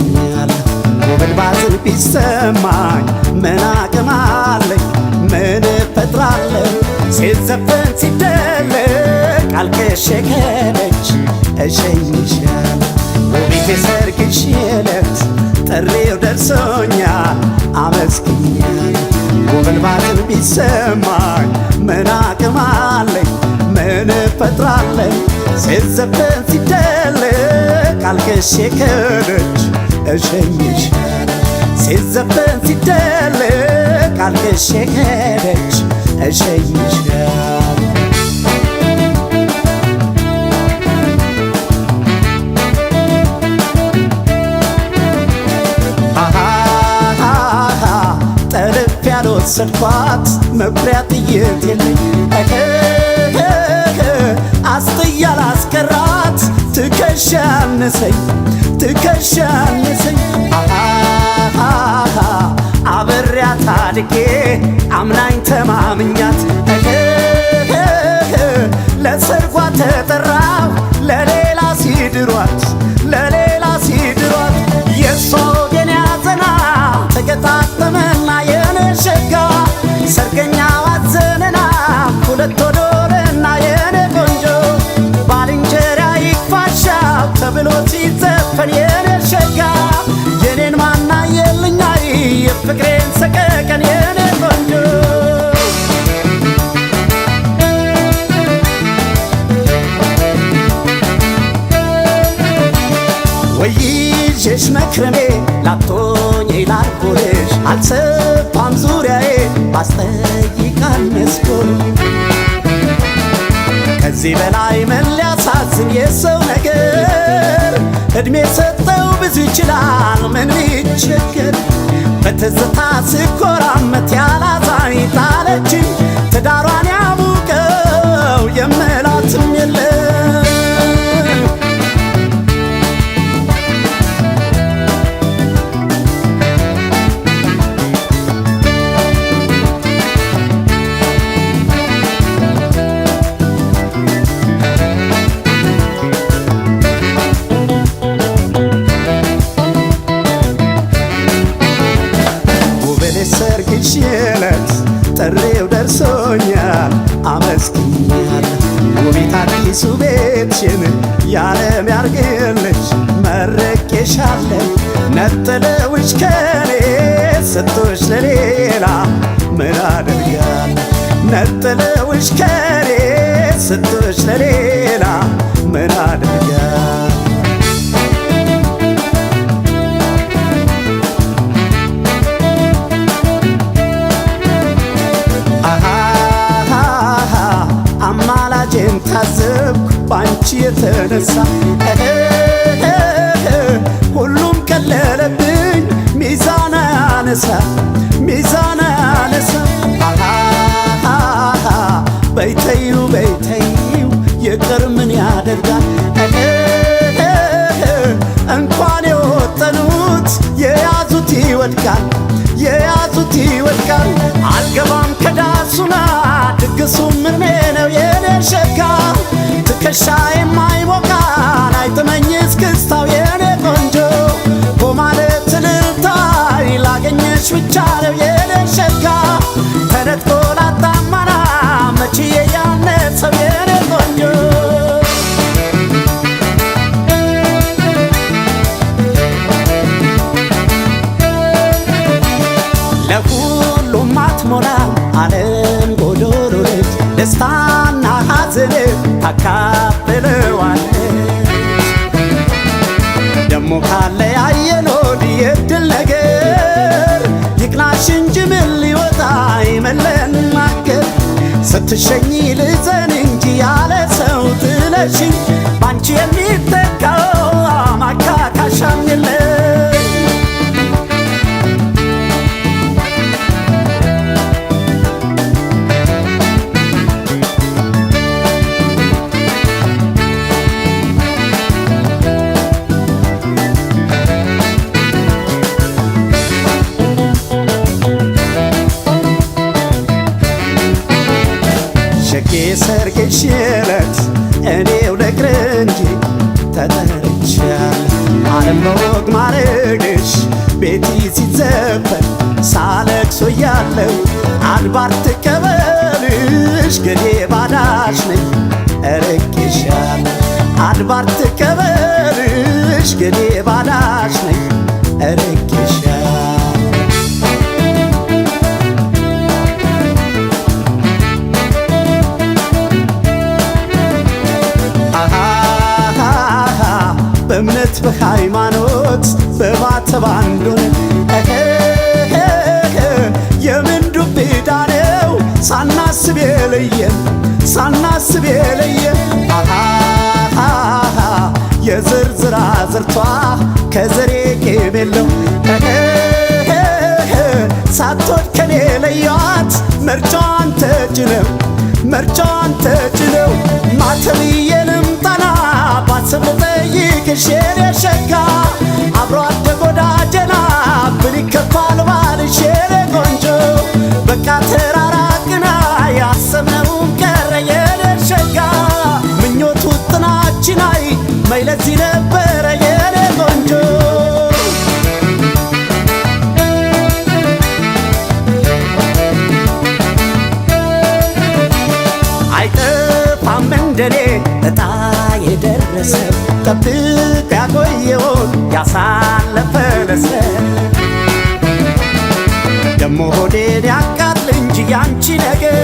አመስግኛለሁ። ውበት ባዝን ቢሰማኝ ምን አቅም አለኝ? ምን እፈጥራለሁ? ሲዘፈን ሲደለቅ አልቅሼ ከደጅ እሸኝሻለሁ። ውቢቴ ሰርግሽ ዕለት ጥሪው ደርሶኛል አመስግኛለሁ። ውበት ባዝን ቢሰማኝ ምን አቅም አለኝ? ምን እፈጥራለሁ? ሲዘፈን ሲደለቅ አልቅሼ ከደጅ እሸኝሻለሁ። ሲዘፈን ሲደለቅ አልቅሼ ከደጅ እሸኝሻለሁ። ጠልፍ ያልወሰድኳት መኩሪያ ጥይት የለኝ፣ አስጥያ ላስቀራት ትከሻ አነሰኝ፣ ትከሻ አነሰኝ። አብሬያት አድጌ አምናኝ ተማምኛት ለሰርጓ ተጠራሁ ለሌላ ሲድሯት፣ ለሌላ ሲድሯት። የእሷ ወገን ያዘና ተገጣጠመና የኔ ሸጋ ሰርገኛው አዘነና ሁለት ወዶልና የኔ ቆንጆ ባልንጀራ ይክፋሻው ተብሎ ሲዘፈን የኔ ሸጋ የኔን ማና የልኛይ የፍቅሬን ሰቀቀን የኔ ቆንጆ። ወይዤሽ መክረሜ ላቶኝ ላርጎልሽ አልሰፋም ዙሪያዬ ባስጠይቅ አነስኩኝ። ከዚህ በላይ ምን ሊያሳዝን የሰው ነገር? እድሜ ሰጠው ብዙ ይችላል ምን ቢቸገር። በትዝታ ስኮራመት ያላዛኝ ጣለችኝ ትዳሯን ያሙቀው የምላትም የለም። ውበሌ ሰርግሽ ዕለት ጥሪው ደርሶኛል አመስግኛለሁ። ውቢት አዲሱ ቤትሽን ያለም ያርግልሽ መርቄሻለሁ። ነጥለውሽ ከኔ ሰጥቶሽ ለሌላ ምን አደርጋለሁ? ነጥለውሽ ከኔ ሰጥቶሽ ለሌላ ምን አደርጋለሁ? አማላጄን ታዘብኩ ባንቺ የተነሳ ሁሉም ቀለለብኝ ሚዛን አያነሳ፣ ሚዛን አያነሳ። በይተዩ በይተዩ ይቅር ምን ያደርጋል? እንኳን የወጠኑት የያዙት ይወድቃል፣ የያዙት ይወድቃል። አልገባም ከዳሱና ድግሱ ምርሜ ነው የኔ ሸጋ ትከሻ የማይሞቃን አይጥመኝ እስክስታው የኔ ቆንጆ በማለት እልልታይ ላገኘሽ ብቻ ነው የኔ ሸጋ ተነጥቆ ላጣማና መችዬ ያነሰው የኔ ቆንጆ። ለሁሉም አትሞላም ዓለም ጎዶሎ ነች፣ ደስታና ሐዘን ታካፍለዋለች። ደሞ ካለ ያየን ሆድ የድል ነገር ይቅናሽ እንጂ ምን ሊወጣ ይመለናገር። ስትሸኝ ልዘን እንጂ ያለ ሰው ጥለሽኝ ባንቺ የሚተካው ማካካሻም የለም። ሸጌ ሰርግሽ ዕለት እኔው ልቅር እንጂ ተጠርቻለሁ። ዓለም በወግ ማዕረጓ ሐረግሽ ቤቲ ሲዘፈን ሳለቅሶ እያለው አድባር ትቀበልሽ ገዴ ባዳሽ ነኝ እርቄሻለሁ። አድባር ትቀበልሽ ገዴ ባዳሽ ነኝ እርቄሻለሁ። በእምነት በሃይማኖት በማተብ አንድ ሆነን የምን ዱብ ዕዳ ነው ሳናስብ የለየን ሳናስብ የለየን። የዝርዝር አዝርቷ ከዘሬ ቂም የለው ሳትወድ ከኔ ለያት መርጫዋን ተጭነው መርጫዋን ተጭነው። ማተብዬንም ጠና ባስብ ልጠይቅሽ የኔ ሸጋ አብሮ አደግ ወዳጀና ምን ይከፋል ባልሽ የኔ ቆንጆ። በቃ ተራራቅና ያሰብነውም ቀረ የኔ ሸጋ ምኞቱ ጥናችን አይ መይለዚህ ነበረ የኔ ቆንጆ። አይጠፋም እንደኔ እጣ የደረሰው ጠብቆ ያቆየውን ያሳለፈ ለሰው። ደሞ ሆዴን ያቃጥል እንጂ ያንቺ ነገር